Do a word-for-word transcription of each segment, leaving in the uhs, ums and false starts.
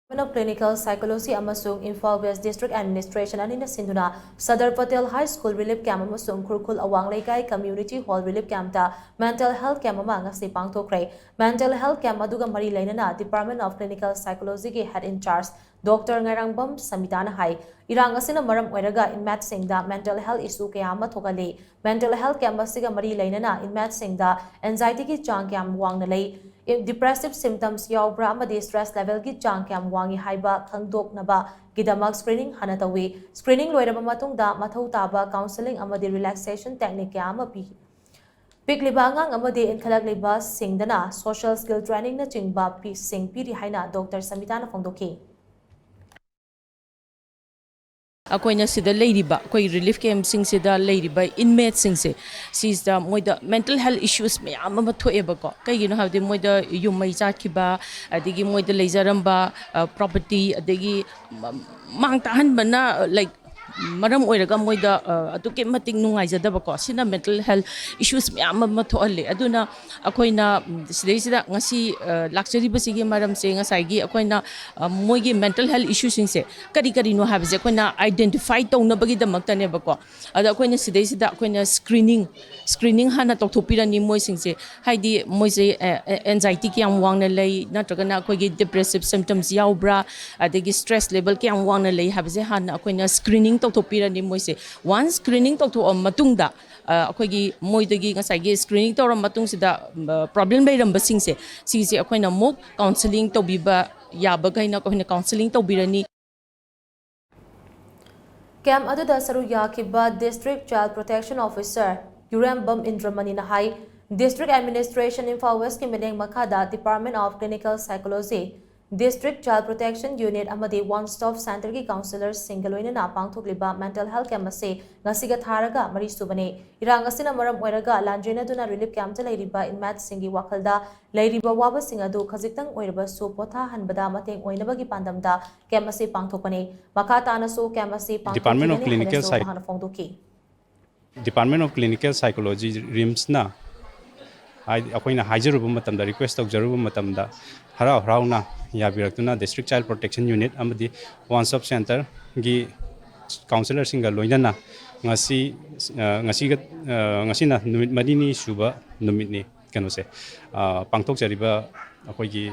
Department of Clinical Psychology ꯑꯃꯁꯨꯡ Imphal West District Administration ꯑꯅꯤꯅ ꯁꯤꯟꯗꯨꯅ Sardar Patel High School Relief Camp ꯑꯃꯁꯨꯡ ꯈꯨꯔꯈꯨꯜ ꯑꯋꯥꯡ ꯂꯩꯀꯥꯏ Community Hall Relief Campꯇ Mental Health Camp ꯑꯃ ꯉꯁꯤ ꯄꯥꯡꯊꯣꯛꯈ꯭ꯔꯦ꯫ Mental Health Camp ꯑꯗꯨꯒ ꯃꯔꯤ ꯂꯩꯅꯅ Department of Clinical Psychologyꯒꯤ Head in Charge Doctor ꯉꯥꯏꯔꯥꯡꯕꯝ ꯁꯃꯤꯇꯥꯅ ꯍꯥꯏ, ꯏꯔꯥꯡ ꯑꯁꯤꯅ ꯃꯔꯝ ꯑꯣꯏꯔꯒ inmateꯁꯤꯡꯗ mental health issue ꯀꯌꯥ ꯑꯃ ꯊꯣꯛꯍꯜꯂꯤ꯫ Mental Health Camp ꯑꯁꯤꯒ ꯃꯔꯤ ꯂꯩꯅꯅ inmateꯁꯤꯡꯗ anxietyꯒꯤ ꯆꯥꯡ ꯀꯌꯥꯝ ꯋꯥꯡꯅ ꯂꯩ, depressive symptoms ꯌꯥꯎꯕ꯭ꯔꯥ ꯑꯃꯗꯤ stress levelꯒꯤ ꯆꯥꯡ ꯀꯌꯥꯝ ꯋꯥꯡꯏ ꯍꯥꯏꯕ ꯈꯪꯗꯣꯛꯅꯕꯒꯤꯗꯃꯛ screening ꯍꯥꯟꯅ ꯇꯧꯏ꯫ Screening ꯂꯣꯏꯔꯕ ꯃꯇꯨꯡꯗ ꯃꯊꯧ ꯇꯥꯕ counselling ꯑꯃꯗꯤ relaxation technique ꯀꯌꯥ ꯑꯃ ꯄꯤ꯫ ꯄꯤꯛꯂꯤꯕ ꯑꯉꯥꯡ ꯑꯃꯗꯤ ꯏꯟꯈꯠꯂꯛꯂꯤꯕꯁꯤꯡꯗꯅ social skill trainingꯅꯆꯤꯡꯕ ꯄꯤ-, ꯁꯤꯡ ꯄꯤꯔꯤ ꯍꯥꯏꯅ ꯗꯣꯛꯇꯔ ꯁꯃꯤꯇꯥꯅ ꯐꯣꯡꯗꯣꯛꯈꯤ꯫ ꯑꯩꯈꯣꯏꯅ ꯁꯤꯗ ꯂꯩꯔꯤꯕ ꯑꯩꯈꯣꯏ relief campꯁꯤꯡꯁꯤꯗ ꯂꯩꯔꯤꯕ inmateꯁꯤꯡꯁꯦ, ꯁꯤꯁꯤꯗ ꯃꯣꯏꯗ mental health issues ꯃꯌꯥꯝ ꯑꯃ ꯊꯣꯛꯑꯦꯕꯀꯣ꯫ ꯀꯩꯒꯤꯅꯣ ꯍꯥꯏꯕꯗꯤ ꯃꯣꯏꯗ ꯌꯨꯝ ꯃꯩ ꯆꯥꯛꯈꯤꯕ, ꯑꯗꯒꯤ ꯃꯣꯏꯗ ꯂꯩꯖꯔꯝꯕ property, ꯑꯗꯒꯤ ꯃ-, ꯃꯥꯡ ꯇꯥꯛꯍꯟꯕꯅ, like, ꯃꯔꯝ ꯑꯣꯏꯔꯒ ꯃꯣꯏꯗ ꯑꯗꯨꯛꯀꯤ ꯃꯇꯤꯛ ꯅꯨꯡꯉꯥꯏꯖꯗꯕꯀꯣ꯫ ꯁꯤꯅ mental health issues ꯃꯌꯥꯝ ꯑꯃ ꯊꯣꯛꯍꯜꯂꯤ꯫ ꯑꯗꯨꯅ ꯑꯩꯈꯣꯏꯅ ꯁꯤꯗꯩꯁꯤꯗ ꯉꯁꯤ ꯂꯥꯛꯆꯔꯤꯕꯁꯤꯒꯤ ꯃꯔꯝꯁꯦ ꯉꯁꯥꯏꯒꯤ ꯑꯩꯈꯣꯏꯅ ꯃꯣꯏꯒꯤ mental health issueꯁꯤꯡꯁꯦ ꯀꯔꯤ ꯀꯔꯤꯅꯣ ꯍꯥꯏꯕꯁꯦ ꯑꯩꯈꯣꯏꯅ identify ꯇꯧꯅꯕꯒꯤꯗꯃꯛꯇꯅꯦꯕꯀꯣ꯫ ꯑꯗ ꯑꯩꯈꯣꯏꯅ ꯁꯤꯗꯩꯁꯤꯗ ꯑꯩꯈꯣꯏꯅ screening, screening ꯍꯥꯟꯅ ꯇꯧꯊꯣꯛꯄꯤꯔꯅꯤ ꯃꯣꯏꯁꯤꯡꯁꯦ꯫ ꯍꯥꯏꯗꯤ ꯃꯣꯏꯁꯦ anxiety ꯀꯌꯥꯝ ꯋꯥꯡꯅ ꯂꯩ, ꯅꯠꯇ꯭ꯔꯒꯅ ꯑꯩꯈꯣꯏꯒꯤ depressive symptoms ꯌꯥꯎꯕ꯭ꯔꯥ, ꯑꯗꯒꯤ stress level ꯀꯌꯥꯝ ꯋꯥꯡꯅ ꯂꯩ ꯍꯥꯏꯕꯁꯦ ꯍꯥꯟꯅ ꯑꯩꯈꯣꯏꯅ screening ꯇꯧꯊꯣꯛꯄꯤꯔꯅꯤ ꯃꯣꯏꯁꯦ꯫ Once screening ꯇꯧꯊꯣꯛꯑ ꯃꯇꯨꯡꯗ ꯑꯩꯈꯣꯏꯒꯤ ꯃꯣꯏꯗꯒꯤ ꯉꯁꯥꯏꯒꯤ screening ꯇꯧꯔ ꯃꯇꯨꯡꯁꯤꯗ problem ꯂꯩꯔꯝꯕꯁꯤꯡꯁꯦ, ꯁꯤꯁꯦ ꯑꯩꯈꯣꯏꯅ ꯑꯃꯨꯛ counselling ꯇꯧꯕꯤꯕ ꯌꯥꯕꯈꯩꯅ ꯑꯩꯈꯣꯏꯅ counselling ꯇꯧꯕꯤꯔꯅꯤ꯫ Camp ꯑꯗꯨꯗ ꯁꯔꯨꯛ ꯌꯥꯈꯤꯕ District Child Protection Officer ꯌꯨꯔꯦꯝꯕꯝ ꯏꯟꯗ꯭ꯔꯃꯅꯤꯅ ꯍꯥꯏ, District Administration Imphal Westꯀꯤ ꯃꯤꯠꯌꯦꯡ ꯃꯈꯥꯗ Department of Clinical Psychology, District Child Protection Unit ꯑꯃꯗꯤ One Stop Centreꯒꯤ counsellorꯁꯤꯡꯒ ꯂꯣꯏꯅꯅ ꯄꯥꯡꯊꯣꯛꯂꯤꯕ mental health camp ꯑꯁꯤ ꯉꯁꯤꯒ ꯊꯥꯔꯒ ꯃꯔꯤ ꯁꯨꯕꯅꯤ꯫ ꯏꯔꯥꯡ ꯑꯁꯤꯅ ꯃꯔꯝ ꯑꯣꯏꯔꯒ ꯂꯥꯟꯖꯦꯟꯅꯗꯨꯅ relief campꯇ ꯂꯩꯔꯤꯕ inmateꯁꯤꯡꯒꯤ ꯋꯥꯈꯜꯗ ꯂꯩꯔꯤꯕ ꯋꯥꯕꯁꯤꯡ ꯑꯗꯨ ꯈꯖꯤꯛꯇꯪ ꯑꯣꯏꯔꯕꯁꯨ ꯄꯣꯊꯥꯍꯟꯕꯗ ꯃꯇꯦꯡ ꯑꯣꯏꯅꯕꯒꯤ ꯄꯥꯟꯗꯝꯗ camp ꯑꯁꯤ ꯄꯥꯡꯊꯣꯛꯄꯅꯤ꯫ ꯃꯈꯥ ꯇꯥꯅꯁꯨ camp ꯑꯁꯤ ꯄꯥꯡꯊꯣꯛꯈꯤꯒꯅꯤ ꯍꯥꯏꯅꯁꯨ ꯃꯍꯥꯛꯅ ꯐꯣꯡꯗꯣꯛꯈꯤ꯫ Department of Clinical Psychology, RIMSꯅ ꯍꯥꯏꯗꯤ ꯑꯩꯈꯣꯏꯅ ꯍꯥꯏꯖꯔꯨꯕ ꯃꯇꯝꯗ, ꯔꯤꯀ꯭ꯋꯦꯁ ꯇꯧꯖꯔꯨꯕ ꯃꯇꯝꯗ ꯍꯔꯥꯎ ꯍꯔꯥꯎꯅ ꯌꯥꯕꯤꯔꯛꯇꯨꯅ District Child Protection Unit ꯑꯃꯗꯤ One Stop Centerꯒꯤ ꯀꯥꯎꯟꯁꯤꯂꯔꯁꯤꯡꯒ ꯂꯣꯏꯅꯅ ꯉꯁꯤ, ꯑ, ꯉꯁꯤꯒ, ꯑ, ꯉꯁꯤꯅ ꯅꯨꯃꯤꯠ ꯃꯔꯤꯅꯤ ꯁꯨꯕ ꯅꯨꯃꯤꯠꯅꯤ ꯀꯩꯅꯣꯁꯦ, ꯑ, ꯄꯥꯡꯊꯣꯛꯆꯔꯤꯕ ꯑꯩꯈꯣꯏꯒꯤ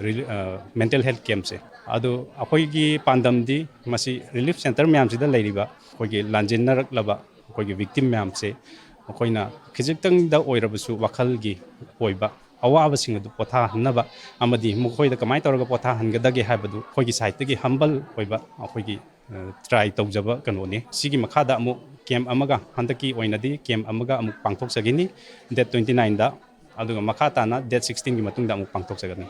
ꯔꯤꯂꯤ-, ꯑ, ꯃꯦꯟꯇꯦꯜ ꯍꯦꯜꯊ ꯀꯦꯝꯞꯁꯦ꯫ ꯑꯗꯣ ꯑꯩꯈꯣꯏꯒꯤ ꯄꯥꯟꯗꯝꯗꯤ ꯃꯁꯤ ꯔꯤꯂꯤꯐ ꯁꯦꯟꯇꯔ ꯃꯌꯥꯝꯁꯤꯗ ꯂꯩꯔꯤꯕ ꯑꯩꯈꯣꯏꯒꯤ ꯂꯥꯟꯖꯦꯟꯅꯔꯛꯂꯕ ꯑꯩꯈꯣꯏꯒꯤ ꯚꯤꯛꯇꯤꯝ ꯃꯌꯥꯝꯁꯦ ꯑꯩꯈꯣꯏꯅ ꯈꯖꯤꯛꯇꯪꯗ ꯑꯣꯏꯔꯕꯁꯨ ꯋꯥꯈꯜꯒꯤ ꯑꯣꯏꯕ ꯑꯋꯥꯕꯁꯤꯡ ꯑꯗꯨ ꯄꯣꯊꯥꯍꯟꯅꯕ ꯑꯃꯗꯤ ꯃꯈꯣꯏꯗ ꯀꯃꯥꯏꯅ ꯇꯧꯔꯒ ꯄꯣꯊꯥꯍꯟꯒꯗꯒꯦ ꯍꯥꯏꯕꯗꯨ ꯑꯩꯈꯣꯏꯒꯤ ꯁꯥꯏꯠꯇꯒꯤ ꯍꯝꯕꯜ ꯑꯣꯏꯕ ꯑꯩꯈꯣꯏꯒꯤ, ꯑ, ꯇ꯭ꯔꯥꯏ ꯇꯧꯖꯕ ꯀꯩꯅꯣꯅꯤ꯫ ꯁꯤꯒꯤ ꯃꯈꯥꯗ ꯑꯃꯨꯛ ꯀꯦꯝꯞ ꯑꯃꯒ, ꯍꯟꯗꯛꯀꯤ ꯑꯣꯏꯅꯗꯤ ꯀꯦꯝꯞ ꯑꯃꯒ ꯑꯃꯨꯛ ꯄꯥꯡꯊꯣꯛꯆꯒꯅꯤ ꯗꯦꯠ ꯇ꯭ꯋꯦꯟꯇꯤ ꯅꯥꯏꯟꯗ, ꯑꯗꯨꯒ ꯃꯈꯥ ꯇꯥꯅ ꯗꯦꯠ ꯁꯤꯛꯁꯇꯤꯟꯒꯤ ꯃꯇꯨꯡꯗ ꯑꯃꯨꯛ ꯄꯥꯡꯊꯣꯛꯆꯒꯅꯤ꯫